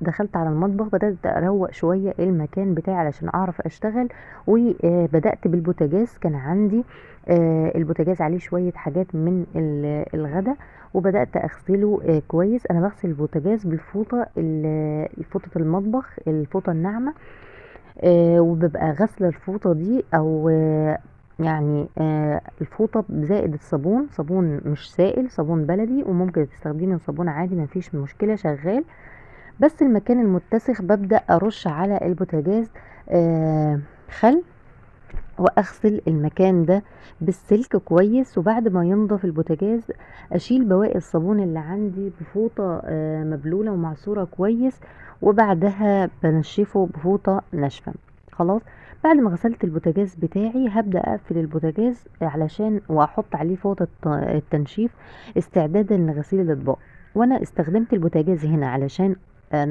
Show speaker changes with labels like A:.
A: دخلت على المطبخ، بدأت اروق شوية المكان بتاعي علشان اعرف اشتغل. وبدأت بالبوتاجاز، كان عندي البوتاجاز عليه شوية حاجات من الغدا، وبدأت اغسله كويس. انا بغسل البوتاجاز بالفوطة، فوطة المطبخ، الفوطة الناعمة، وببقى غسلة الفوطة دي، او الفوطة زائد الصابون، صابون مش سائل، صابون بلدي، وممكن تستخدمي صابون عادي مفيش مشكلة، شغال. بس المكان المتسخ ببدأ ارش على البوتاجاز خل، واغسل المكان ده بالسلك كويس. وبعد ما ينضف البوتاجاز اشيل بواقي الصابون اللي عندي بفوطة مبلولة ومعصورة كويس، وبعدها بنشفه بفوطة ناشفة. خلاص، بعد ما غسلت البوتاجاز بتاعي هبدأ اقفل البوتاجاز علشان واحط عليه فوطة التنشيف استعدادا لغسيل الاطباق. وانا استخدمت البوتاجاز هنا علشان انشف